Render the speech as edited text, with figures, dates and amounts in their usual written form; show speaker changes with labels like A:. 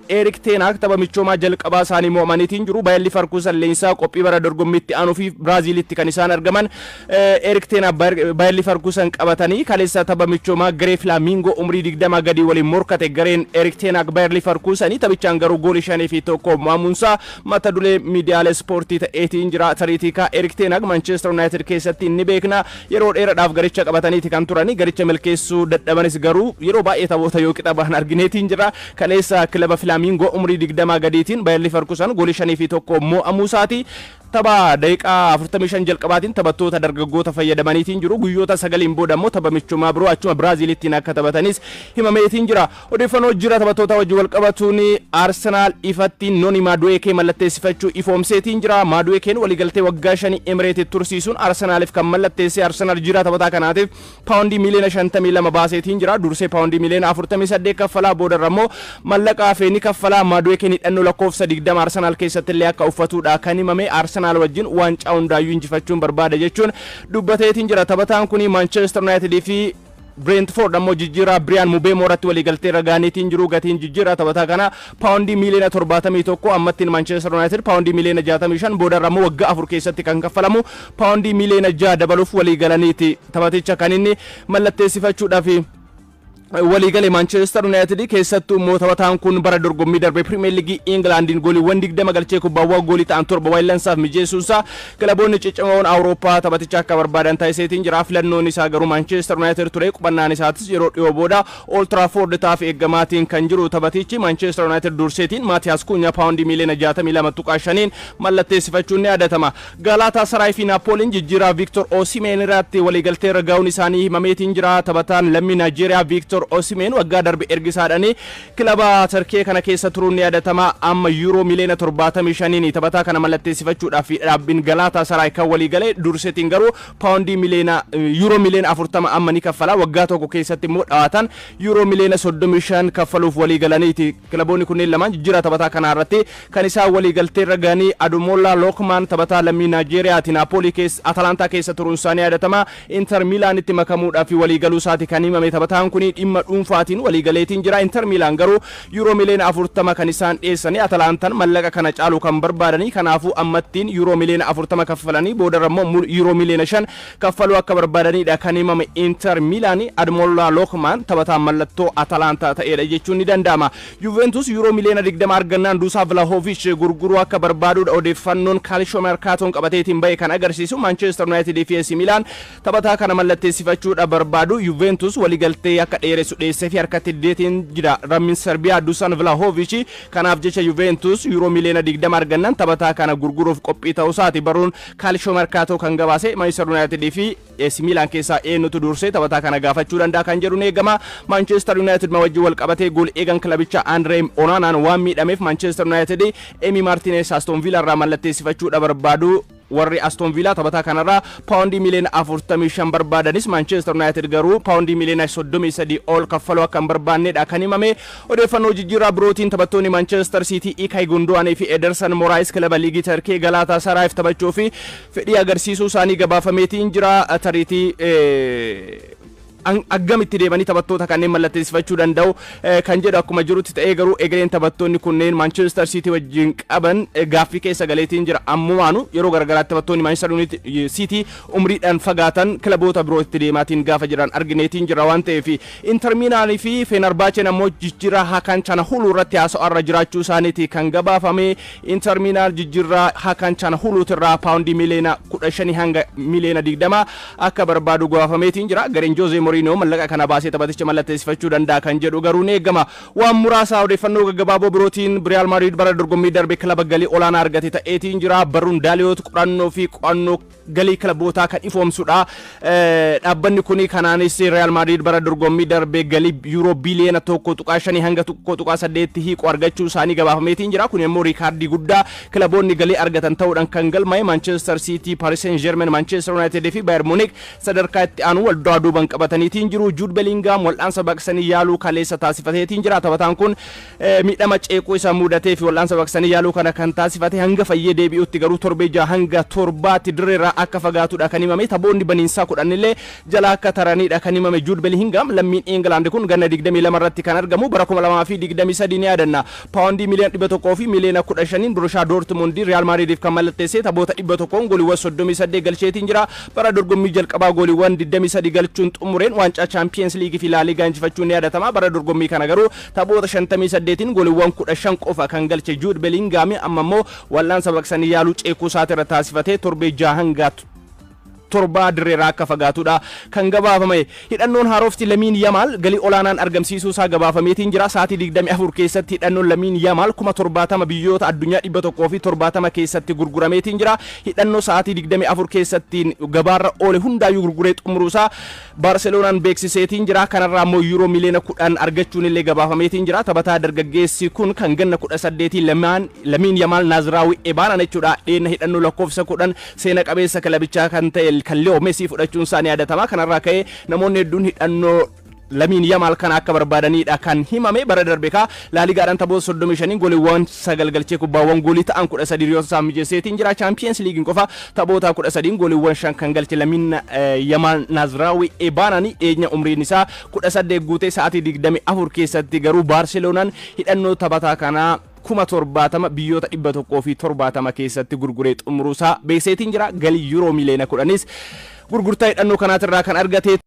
A: Erik ten Hag tapha michoomaa jalqabaa isaanii mo'amaniitiin jiru. Bayer Leverkusen leensaa qophii bara dorgommiitti aanuu fi Biraaziilitti kan isaan argaman. Erik ten Hag Bayer Leverkusen qabatanii kaleessa tapha michoomaa garee Flamingo umrii 20 gadii waliin morkate. Gareen Erik ten Hag Bayer Leverkusen taphichaan garuu goolii 5-1 mo'amuunsaa mata duree miidiyaalee ispoortii ta'eetiin jira. Tariitii Erik ten Hag Manchester United keessatti inni beekna, yeroo dheeraadhaaf garicha qabataniiti kan turani. Garicha milkeessuu dadhabanis garuu yeroo baay'ee taphoota yoo qixa bahan argineetiin jira. Kaleessa kilaba Flamingo umrii 20 gadiitiin Bayer Leverkusen goolii 5-1 mo'amuusaati. Tapha daqiiqaa 45 jalqabaatiin taphattoota dargaggoota fayyadamaniitiin jiru. Guyyoota 9n booda immoo tapha michumaa biroo achuma Biraaziilittiin akka taphatanis himameetiin jira. Odeeffannoo jira taphattoota wajjin wal qabatuun, Arsenaal ifatti Noni Maaduweekee mallatteessifachuu ifoomseetiin jira. Maaduweekeen waliigaltee waggaa 5 Emireetit tursiisuun Arsenaaliif kan mallatteesse. Arsenaal jira taphataa kanaatiif paawundii miliyoona 52 baaseetiin jira. Dursee paawundii miliyoona 48 kaffalaa, boodarra immoo mallaqa hafee ni kaffalaa. Maaduweekeen hidhannoo lakkoofsa 20 Arsenaal keessatti illee akka uffatuudha kan himame. Arsenaal wajjin waancaa hundaayyuu injifachuun barbaada jechuun dubbateetiin jira. Taphataan kun Manchester United fi Brentford ammoo jijjiiraa Brian Mbeumo irratti waliigaltee irra gaaniitiin jiru. Gatiin jijjiiraa taphataa kana paawundii miliyoona 71 ammattiin, Manchester United paawundii miliyoona 65, boodarra ammoo waggaa 4 keessatti kan kaffalamu paawundii miliyoona 6 dabaluuf waliigalaniiti taphaticha kan inni mallatteessifachuudhaaf waliigale Manchester United. Keessattuu immoo taphataan kun bara dorgommii darbe Premier League Englandiin gooliiwwan 20 galchee kubbaawwan goolii ta'an 7 waayillansaaf mijeessuunsaa kilaboonni ciccimoon Awurooppaa taphaticha akka barbaadan taasiseetiin jira. Filannoon isaa garuu Manchester United ture. Qubannaan isaatis yeroo dhiyoo booda Old Trafford taaf eeggamaatiin kan jiru taphatichi. Manchester United durseetiin Maatiyaas Kunya paawundii miliyoona 62.5 mallatteessifachuun ni yaadatama. Galaataa Saraay fi Naapooliin jijjiiraa Victor Osimhen irratti waliigaltee irra gahuun isaanii himameetiin jira. Taphataan lammii Naayijeeriyaa Victor Osimhen waggaa darbe ergisaadhanii kilaba Tarkee kana keessa turuun ni yaadatama. Amma yuuroo miliyoona 75 taphataa kana mallatteessifachuudhaaf dhaabbiin Galaataa Saraay kan walii galee. Durseetiin garuu paawundii miliyoona yuuroo miliyoona 40 amma ni kaffala. Waggaa tokko keessatti immoo dhawaatan yuuroo miliyoona 35 kaffaluuf walii galaniiti. Kilaboonni kunneen lamaan jijjiiraa taphataa kanaa irratti kan isaan walii galtee irra gahanii. Ademola Lookman taphataa lammii Naayijeeriyaati. Naapoolii keessa, Atalantaa keessa turuun isaanii yaadatama. Inter Miilaanitti makamuudhaaf walii galuu isaati kan himame. Taphataan kun dhimma dhuunfaatiin waliigaleetiin jira. Inter Miilaan garuu yuuroo miliyoona 40 kan isaan dhiyeessanii, Atalantaan mallaqa kana caalu kan barbaadanii. Kanaafuu ammattiin yuuroo miliyoona 40 kaffalanii boodarra immoo yuuroo miliyoona 5 kaffaluu akka barbaadanidha kan himame. Inter Miilaan Ademola Lookman taphataa mallattoo Atalantaa ta'edha jechuun ni danda'ama. Juventus yuuroo miliyoona 20 argannaan Duusaa Vlahovic gurguruu akka barbaadudha odeeffannoon Calcio Mercatoon qabateetiin bahe kan agarsiisu. Manchester United fi AC Milan taphataa kana mallatteessifachuudha barbaadu. Juventus waliigaltee akka dheeressu dhiyeessee fi harkatti deetiin jira lammiin Serbiyaa Dusan Vlahovic. Kanaaf jecha Juventus yuuroo miliyoona 20 argannaan taphataa kana gurguruuf qophii ta'uusaati baruun Calcio Mercato kan gabaase. Manchester United fi AC Milan keessaa eenyutu dursee taphataa kana gaafachuu danda'a kan jedhu ni eegama. Manchester United ma wajjin wal qabatee gool eegan kilabicha Andre Onanaan waan miidhameef Manchester United Emi Martinez Aston Villa irraa mallatteessifachuudha barbaadu. Warri Aston Villa taphataa kanarraa paawundii miliyoona 45 barbaadanis, Manchester United garuu paawundii miliyoona 33 ol kaffaluu akka hin barbaannedha kan himame. Odeeffannoo jijjiirraa birootiin, taphattoonni Manchester City Ilkay Gundogan fi Ederson Moraes kilaba liigii Tarkee Galaataa Saraayif taphachuu fi fedhii agarsiisuu isaanii gabaafameetiin jira. Tariitii akkamitti deemanii taphattoota kanneen mallatteessifachuu danda'u kan jedhu akkuma jirutti ta'ee, garuu egereen taphattoonni kunneen Manchester City wajjin qaban gaaffii keessa galeetiin jira. Ammumaanu yeroo garagaraatti taphattoonni Manchester City umriidhaan fagaatan kilaboota birootti deemaatiin gaafa jiran argineetiin jira waan ta'eef. Inter Miilaanii fi Fenerbahceen ammoo jijjiirraa Hakan Çalhanoğlu irratti haasa'arra jiraachuu isaaniiti kan gabaafame. Inter Miilaan jijjiirraa Hakan Çalhanoğluutirraa paawundii miliyoona 15 hanga miliyoona 20 akka barbaadu gabaafameetiin jira. Gareen Jose Mourinho mallaqa kana baasee taphaticha mallatteessifachuu danda'a kan jedhu garuu ni eegama. Waan muraasa odeeffannoo gaggabaaboo birootiin, Real Madrid bara dorgommii darbe kilaba galii olaanaa argate ta'eetiin jira. Barruun Daaliyoot qorannoo fi qo'annoo galii kilabootaa kan ifoomsudha. Dhaabbanni kun kanaanis Real Madrid bara dorgommii darbe galii yuuroo biliyoona 1.5 hanga 1.8 hiiqu argachuu isaanii gabaafameetiin jira. Kun immoo riikaardii guddaa kilaboonni galii argatan ta'uudhaan kan galmaa'e. Manchester City, Paris Saint-Germain, Manchester United fi Bayern Munich sadarkaa itti aanu wal duraa duuban qabataniitiin taasifataniitiin jiru. Jude Bellingham wal'aansa baqsanii yaaluu kaleessa taasifateetiin jira. Taphataan kun miidhama ceequu isa mudatee fi wal'aansa baqsanii yaaluu kana kan taasifate, hanga fayyee deebi'utti garuu torbee 6 hanga 7tti dirreerraa akka fagaatudha kan himame. Taphoonni baniinsaa 10 illee jala akka taranidha kan himame. Jude Bellingham, lammiin England kun ganna 22 irratti kan argamu, bara 2023 ni yaadanna, paawundii miliyoona 100 fi miliyoona 15 Borussia Dortmund Real Madridiif kan mallatteesse, taphoota 100 gooliiwwan 38 galcheetiin jira. Bara dorgommii jalqabaa gooliiwwan 23 galchuun xumureen waancaa Champions League fi La Liga injifachuun ni yaadatama. Bara dorgommii kana garuu taphoota 58 gooliiwwan 15 qofa kan galche Jude Bellingham, amma immoo wal'aansa baqsanii yaaluu ceekuu isaatirra taasifatee torbee 6 hanga 7 dirreerraa akka fagaatudha kan gabaafame. Hidhannoon haarofti Lamiin Yamaal galii olaanaan argamsiisuu isaa gabaafameetiin jira. Sa'aatii 24 keessatti hidhannoon Lamiin Yamaal 70,000 biyyoota addunyaa 170 keessatti gurgurameetiin jira. Hidhannoo sa'aatii 24 keessatti gabaarra oole hundaayyuu gurguree xumuruusaa Baarseloonaan beeksiseetiin jira. Kanarraa immoo yuuroo miliyoona 10 argachuun illee gabaafameetiin jira. Taphataa dargaggeessi kun kan ganna 18 Lamiin Yamaal Naaziraawii Ebaanaan jechuudha. Dheenna hidhannoo lakkoofsa 10 seena qabeessa kilabichaa kan ta'e kan Leo Messi fudhachuun isaa ni yaadatama. Kanarraa ka'ee namoonni hedduun hidhannoo Lamiin Yamaal kana akka barbaadanidha kan himame. Bara darbe kaa Laaligaadhaan taphoota 35 gooliiwwan 9 galchee kubbaawwan goolii ta'an 13 hiriyoota isaa mijeesseetiin jira. Champions League qofa taphoota 13 gooliiwwan 5 kan galche Lamiin Yamaal Naaziraawii Ebaanaan dhiyeenya umriin isaa 18 guutee, sa'aatii 24 keessatti garuu Baarseloonaan hidhannoo taphataa kanaa 70,000 biyyoota 170 keessatti gurguree xumuruusaa beekseetiin jira. Galii yuuroo miliyoona 10s gurgurtaa hidhannoo kanaatirraa kan argate.